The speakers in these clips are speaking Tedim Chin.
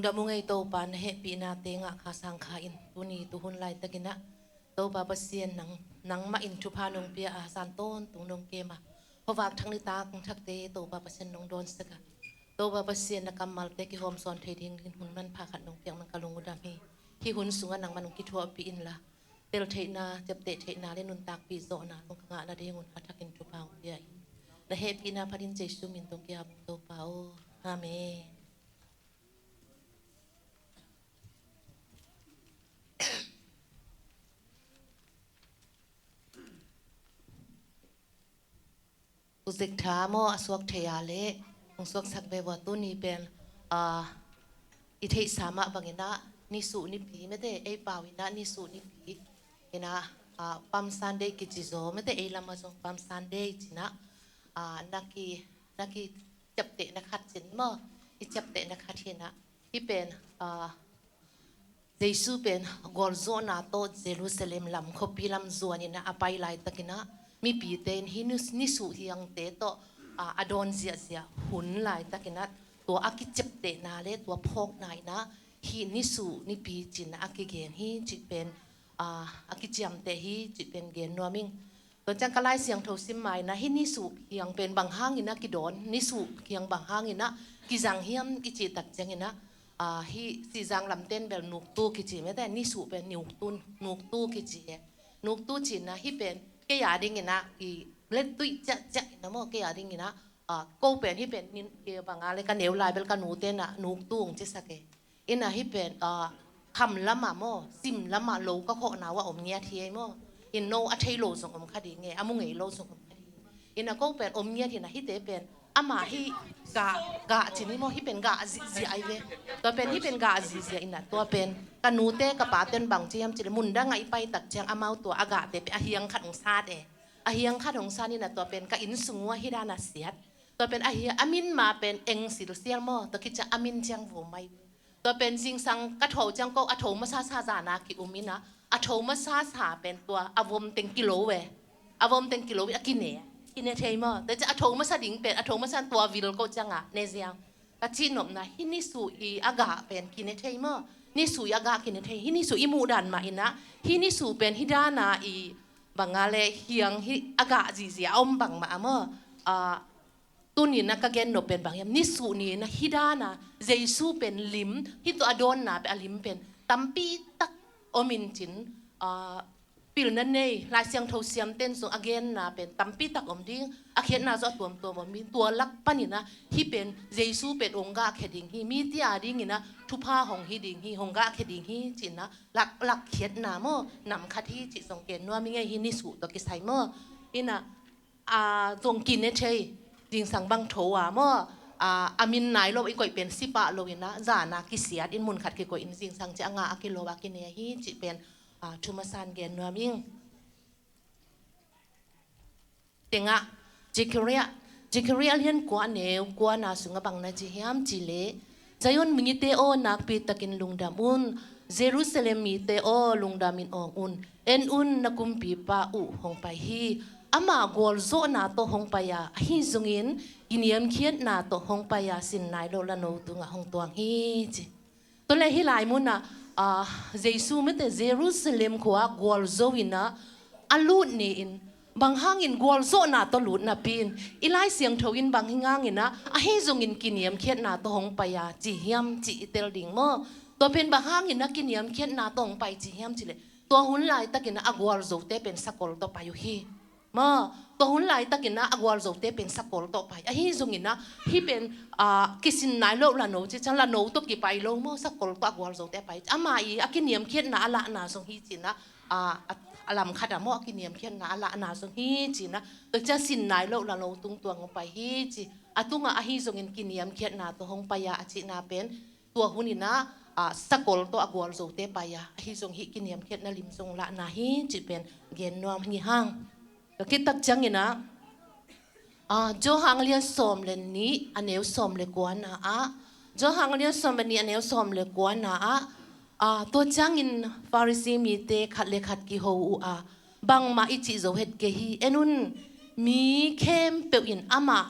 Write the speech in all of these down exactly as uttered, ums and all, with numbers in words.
Lungdam ung ei Topa, na hehpihnate ngah kha sang kha in tuni tuhun laitakin ah Topa Pasian nang, nangmah in thupha nong pia a, san tawntung nong kem a, khuavak thak nitak thakte Topa Pasian nong dawnsak a, Topa Pasian na kammalte kihawmsawn thei dingin hun manpha khat nong piak nang ka lungdam hi. Hih hun sungah nangmah nong kithuahpih inla, teltheihna, ciapteh theihna le nuntakpih zawhna tawh ka ngah nadingun a thakin thupha hong pia in. Na hehpihna phatin Jesu min tawh kiap ung Topa aw. Amen. Projector maw a suak thei a leh hong suaksak ve vua. Tuni pen, ah, i theihsa mah bangin ah nisuh nipi mete, ei pau in ah nisuh nipi in ah, ah, Palm Sunday kici zaw mete, ei lamah zong Palm Sunday ci-in ah, ah, na ki, na kiciaptehna khat ci-in maw, i ciaptehna khat hi-in ah, hih pen, ah, Jesu pen gualzawhna tawh Jerusalem lam, khuapi lam zuanin ah a pai laitakin ah mipite in hih ni, nisuh hiangte tawh, ah, a dawn ziahziah hun laitakin ah tua a kiciaptehna le tua phawkna in ah hih nisuh nipi ci-in ah a kigen hi cih pen, ah, a kiciamteh hi cih pen gen nuam ing. Tua ciang ka Lai Siangtho sim ma-in ah hih nisuh hiang pen bang hangin ah kidawn, nisuh hiang bang hangin ah kizang hiam i cih tak ciangin ah, ah, hih Sihzang lamte in bel nuktu kici mete, nisuh pen nuktu, nuktu kici e. Nuktu ci-in ah hih pen kei a dingin ah i lettuih ciahciah in ah maw, kei a dingin ah, ah, ko pen hih pen nin, kei bang a le ka neu lai bel ka nute in ah nuktu hong cisak e. In ah hih pen, ah, kham lamah maw, sim lamah lo ka khawhna uh a om ngiat hi ei maw. In no a thei lo zong om kha ding e, a mu ngei lo zong om kha ding. In ah ko pen om ngiat hi-in ah hihte pen amah hih gah, gah ci ni maw, hih pen gah zihziah ahi ve. Tua pen hih pen gah zihziah in ah tua pen ka nute ka pate in bang ci hiam cih leh mundang ah i pai tak ciang amau tua a gahte pen a hiang khat hong sat e. A hiang khat hong sat in ah tua pen ka inn sung uh ah hih dan a siat. Tua pen a hiang, a min ma pen Eng Silsial maw, tua khit ciang a min ciang Vomai. Tua pen zingsang ka tho ciang ko a tho masasa zan a ki-um in ah, a tho masasa pen tua a vom teng kilo e. A vom teng kilo in a kine, kine thei maw. Tua ciang a tho masa ding pen, a tho masa tua vil ko ciang a ne ziang. Ka cihnopna hih nisuh i a gah pen kine thei maw. Nisuh i a gah kine thei. Hih nisuh i muh dan mah in ah, hih nisuh pen hih dan a i bang a le hiang hih a gah zihziah a om bang mah a maw. Ah, tuni-in ah ka gen nop pen bang hiam, nisuh ni-in ah hih dan a Jesu pen lim, hih tawh a dawnna pen a lim pen tampi tak om in cin, ah, pilna nei, Lai Siangtho siamte in zong a genna pen tampi tak om ding, a khiatna zong a tuamtuam om ding, tua lak panin ah hih pen Jesu pen hong gahkhia ding hi, mite a dingin ah thupha hong hi ding hi, hong gahkhia ding hi ci-in ah lak, lak khiatna maw, nam khat hi cih zong gen nuam ing ei, hih nisuh tawh kisai maw. In ah, a, zong kine thei, zingsang bang tho a maw, a, a min nai lo i koih pen si pah lo in ah, zan a kisiat in mun khat kikoih in zingsang ciang a ngah a kilo a kine hi cih pen, a, thu masa-in gen nuam ing. Tengah, Zechariah, Zechariah lian kua a neu kuana sungah bang na ci hiam cih leh, Zion mite aw, nakpi takin lungdam un. Jerusalem mite aw, lungdamin awng un. En un, na kumpipa uh hong pai hi. Amah gualzawhna tawh hong pai a, ahi zongin kiniamkhiatna tawh hong pai a, sin nai lo lano tungah hong tuang hi, ci. Tua leh hih lai munah, ah, Jesu mete Jerusalem khua gualzo in ah a lut ni-in, bang hangin gualzawhna tawh lut napi-in, i Lai Siangtho in bang hi hangin ah, ahi zongin kiniamkhiatna tawh hong pai a, ci hiam cih i tel ding maw? Tua pen bang hangin ah kiniamkhiatna tawh hong pai ci hiam cih leh, tua hun laitakin ah a gualzote pen sakol tawh pai uh hi. Maw, tua hun laitakin ah a gualzote pen sakol tawh pai. Ahi zongin ah, hih pen, ah, kisin nai lo lano ci ciang lano tawh kipai lo maw, sakol tawh a gualzote a pai. Amah i a kiniamkhiatna a lahna zong hi ci-in ah, ah, a, a lam khat ah maw, a kiniamkhiatna a lahna zong hi ci-in ah, tua ciang sin nai lo lano tung tuang hong pai hi ci. A tungah ahi zongin kiniamkhiatna tawh hong pai a, a cihna pen, tua hun in ah, ah, sakol tawh a gualzote pai a, ahi zong hih kiniamkhiatna lim zong lahna hi cih pen gen nuam hi hang. Tua khit tak ciangin ah, ah, Johan lian sawm le nih a neu sawm le kuana ah, Johan lian sawm le nih a neu sawm le kuana ah, ah, tua ciangin Pharisee mite khat le khat kiho uh a, bangmah i cih zo het kei hi. En un, mi khempeuh in amah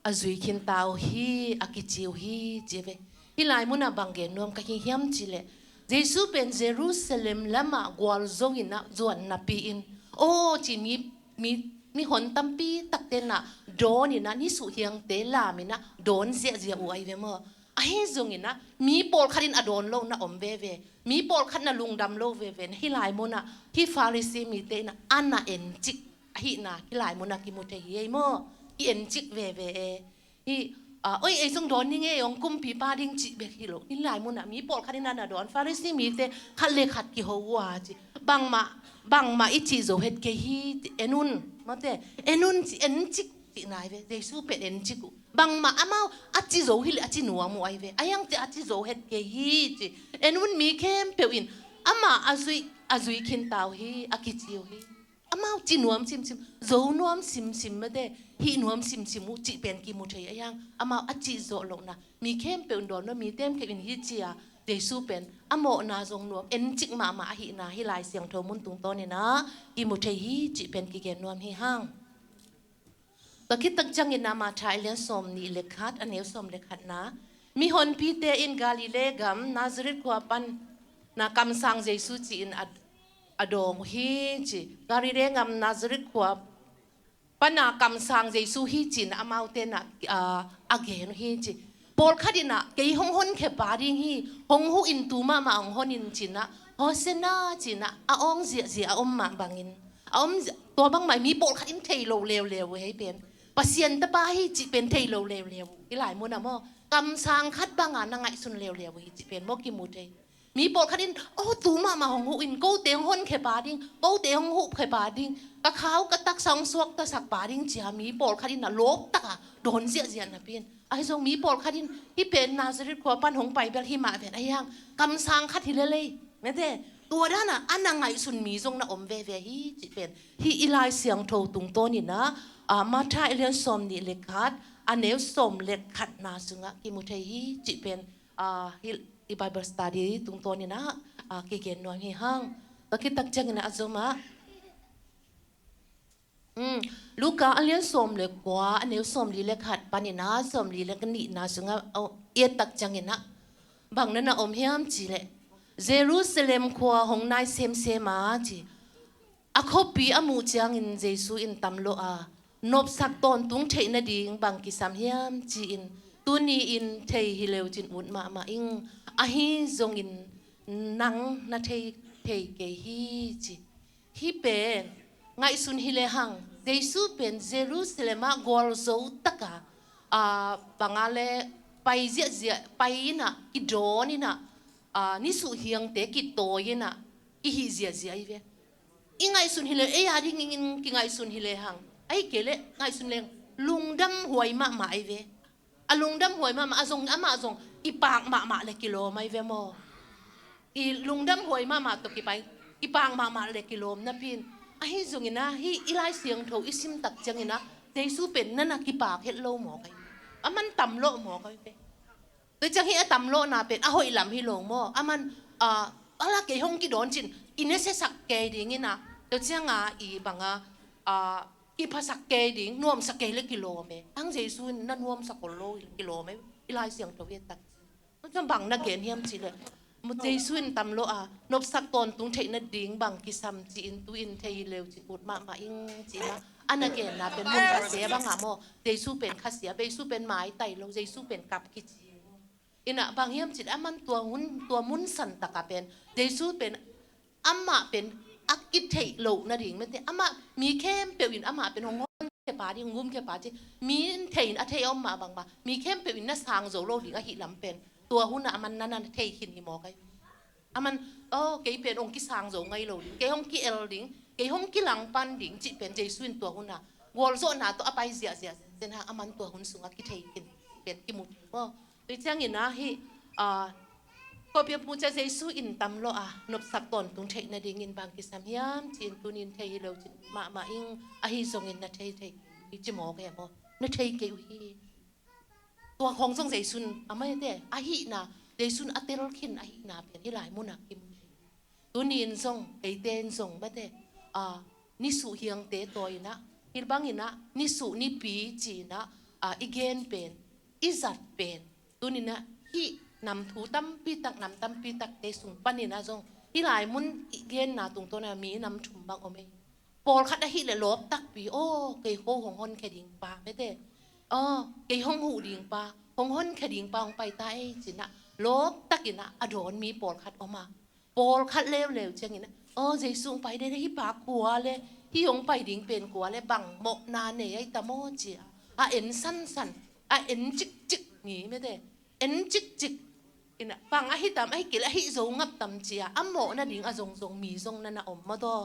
a zui khin ta uh hi, a kici uh hi, ci ve. Hih lai munah bang gen nuam ka hi hiam cih leh, Jesu pen Jerusalem lamah gualzo in ah zuan napi-in, aw ci mi, mi, mihon tampi takte in ah dawn in ah, nisuh hiangte lam in ah dawn ziahziah uh ahi ve maw. Ahi zongin ah mi pawlkhat in a dawn lo na om veve, mi pawlkhat na lungdam lo veve, na hih lai munah hih Farisi mite in ah a na encik ahihna hih lai munah kimu thei hi ei maw. I encik veve e. Hih, ah, oi, ei zong dawn ning e, hong kumpipa ding cih bek hi lo. Hih lai munah mi pawlkhat in ah na dawn, Farisi mite khat le khat kiho uh a ci. Bangmah, bangmah i cih zo het kei hi, ci, en un, mate, en un ci, encik cih nai ve, Jesu pen encik uh. Bangmah amau a ci zo hi leh a ci nuam uh ahi ve. A hiang ci a ci zo het kei hi, ci. En un, mi khempeuh in amah a zui, a zui khin ta uh hi, a kici uh hi. Amau ci nuam simsim, zo nuam simsim mate, hih nuam simsim uh cih pen kimu thei a hiang, amau a cih zawh lohna, mi khempeuh in dawn lo, mi khempeuh in hih ci a, Jesu pen a mawhna zong nuam, encik mahmah ahihna hih Lai Siangtho mun tungtawn in ah kimu thei hi cih pen kigen nuam hi hang. Tua khit tak ciangin ah Matthai a lian sawm nih le khat, a neu sawm le khatna, mihonpite in Galilee gam Nazareth khua pan na kamsang Jesu ci-in a, a dawng uh hi ci. Galilee gam Nazareth khua pan na kamsang Jesu hi ci-in amaute in ah, ah, a gen uh hi ci. Pawlkhat in ah kei hong honkhia pa ding hi, hong huh in, tu mahmah hong hon in ci-in ah, Hosanna ci-in ah a awng ziahziah a om mah bangin, a om ziah, tua bangmah mi pawlkhat in thei lo leuleu uh hi pen. Pasian tapa hi cih pen thei lo leuleu uh. Hih lai munah maw, kamsang khat banga na ngaihsun leuleu uh hi cih pen maw kimu thei. Mi pawlkhat in, aw, tu mahmah hong huh in, kote hong honkhia pa ding, kote hong huhkhia pa ding, ka khau ka taksa hong suaktasak pa ding ci a mi pawlkhat in ah lawp taka dawn ziahziah napi-in, ahi zong mi pawlkhat in hih pen Nazareth khua pan hong pai bel hi mah ven, a hiang kamsang khat hi lel ei, mate, tua dan a a na ngaihsun mi zong na om veve hi cih pen hih i Lai Siangtho tungtawn in ah, ah, Matthai a lian sawm nih le khat, a neu sawm le khatna sungah kimu thei hi cih pen, ah, hih i Bible study tungtawn in ah, ah, kigen nuam hi hang. Tua khit tak ciangin ah a zom ah, um, Luka a lian sawm le kua, a neu sawm li le khat panin ah sawm li le nihna sungah, oh, i et tak ciangin ah bang na na om hiam cih leh, Jerusalem khua hong nai semsem a ci. A khuapi a muh ciangin Jesu in tam lawh a, nopsak tawntung theih nading bang kisam hiam ci-in tuni-in thei hi leu cin ut mahmah ing. Ahi zongin nang na thei thei kei hi ci. Hih pen ngaihsun hi lehang, Jesu pen Jerusalem ah gualzo taka, ah, banga le pai ziahziah, pai in ah, kidawn in ah, ah, nisuh hiangte kitawi in ah, kihih ziahziah hi ve. I ngaihsun hi leh, ei a dingin kingaihsun hi lehang, ahih kei leh ngaihsun leng lungdam huai mahmah ahi ve. A lungdam huai mahmah, a zong, amah zong kipak mahmah le kilawm ahi ve maw. I lungdam huai mahmah tawh kipai, kipak mahmah le kilawm napi-in, ahi zongin ah hih i Lai Siangtho i sim tak ciangin ah Jesu pen na na kipak het lo mawk ahi ve. Aman tam lawh mawk ahi ve. Tua ciang hih a tam lawhna pen a hoih lam hi lo maw. Aman, ah, a la kei hong kidawn cin, i nasiasak kei ding in ah, tua ciang a i banga, ah, kiphasak kei ding, nuamsa kei le kilawm e. Ang Jesu in na nuamsa kol lo kilawm e, i Lai Siangtho i et tak. Tua ciang bang na gen hiam cih leh, mu Jesu in tam lawh a, nopsak tawntung theih nading bang kisam ci-in tu-in thei hi leu cin ut mahmah ing ci-in ah, a na genna pen mun khasia bangah maw, Jesu pen khasia, Jesu pen maitai lo, Jesu pen kap kici. In ah bang hiam cih leh aman tua hun, tua mun santak ah pen Jesu pen, amah pen a kitheih loh nading, mate, amah mi khempeuh in amah pen hong honkhia pa ding, hong gumkhia pa ding, mi in thei in a thei a om mah bangmah, mi khempeuh in na sang zo lo ding ahih lam pen tua hun ah aman na na thei khin hi mawk ahi. Aman, oh, kei pen hong kisang zo ngai lo ding, kei hong ki-el ding, kei hong kilangpan ding cih pen Jesu in tua hun ah gualzawhna tawh a pai ziahziah zen hang aman tua hun sungah kithei khin pen kimu thei maw. Tua ciangin ah hih, ah, khuapi a muh ciang Jesu in tam lawh a, nopsak tawntung theih nadingin bang kisam hiam ci-in tuni-in thei hi lo cin mahmah ing, ahi zongin na thei thei hi ci mawk e maw. Na thei kei uh hi. Tua khawng zong Jesu in a maite, ahihna, Jesu in a tel khin ahihna pen hih lai munah kimu thei. Tuni-in zong, eite in zong mate, ah, nisuh hiangte tawi in ah, hih bangin ah nisuh nipi ci-in ah, ah, i gen pen, i zat pen, tuni-in ah hih nam thu tampi tak, nam tampi takte sung panin ah zong hih lai mun i genna tungtawn ah mi nam thum bang om ei. Pawlkhat ahih leh lawp takpi, aw, kei kho hong honkhia ding pa, mete, aw, kei hong huh ding pa, hong honkhia ding pa hong pai ta ei, ci-in ah lawp takin ah a dawn mi pawlkhat om a, pawlkhat leuleu ciangin ah, aw, Jesu hong pai dede, hih pa kua le, hih hong pai ding pen kua le, bang mawhna nei ai tam aw, ci-a a en sansan, a en cikcik mi, mete, en cikcik in ah, bang ahi tam, ahi kei leh ahi zo ngap tam, ci-a a mawh nading a zongzong mi zong na na om maw taw.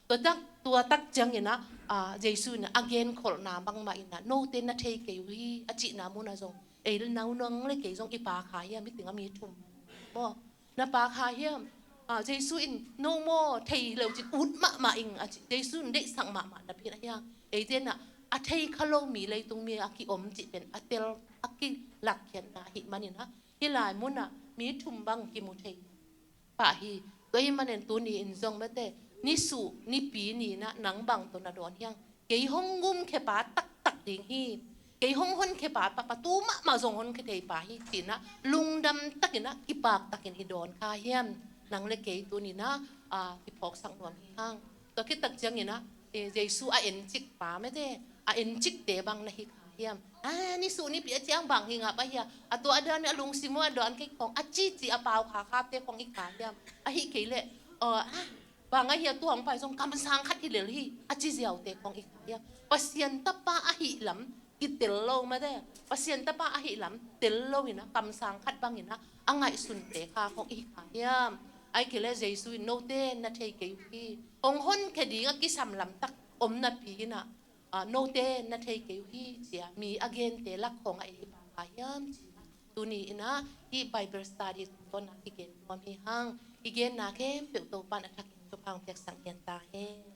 Tua tak, tua tak ciangin ah, ah, Jesu in ah a genkholhna bangmah in ah, note na thei kei uh hi, a cihna mun ah zong ei le nau, nang le kei zong i pa kha hiam, hih teng ah mi thum maw, na pa kha hiam? Ah, Jesu in no maw, thei lo cin ut mahmah ing, a ci. Jesu in deihsak mahmah napi in ah, hiang, eite in ah a thei kha lo mi, leitung mi a kiom cih pen a tel, a kilakkhiatna ahih manin ah, hih lai mun ah mi thum bang kimu thei pah hi. Tua ahih manin tuni in zong, mete, nisuh nipi ni-in ah nang bang tawh na dawn hiam? Kei hong gumkhia pa taktak ding hi, kei hong honkhia pa, pa, pa tu mahmah zong honkhia thei pa hi, ci-in ah lungdam takin ah kipak takin i dawn kha hiam? Nang le kei tuni in ah, ah, kiphawksak nuam hi hang. Tua khit tak ciangin ah, eh, Jesu a encik pa, mete, a encikte bang na hi kha hiam? Ah, nisuh nipi a ciang bang hi ngap ahi a, a tua a dan a lungsim uh a dan kei khong a cici a pau kha khapte khong i kha hiam? Ahih kei leh, ah, bang ahi a, tua hong pai zong kamsang khat hi lel hi, a ci ziaute khong i kha hiam? Pasian tapa ahih lam kitel lo, mete, Pasian tapa ahih lam tel lo in ah kamsang khat bangin ah a ngaihsunte kha khong i kha hiam? Ahih kei leh Jesu in note na thei kei uh hi, hong honkhia ding a kisam lamtak om napi in ah, ah, note na thei kei uh hi, ci-a mi a gente lak khong ah ei i pa kha hiam, ci-in ah tuni in ah hih Bible study tungtawn ah kigen nuam hi hang. I genna khempeuh Topa'n a thakin thupha hong piaksak ngiat ta hen.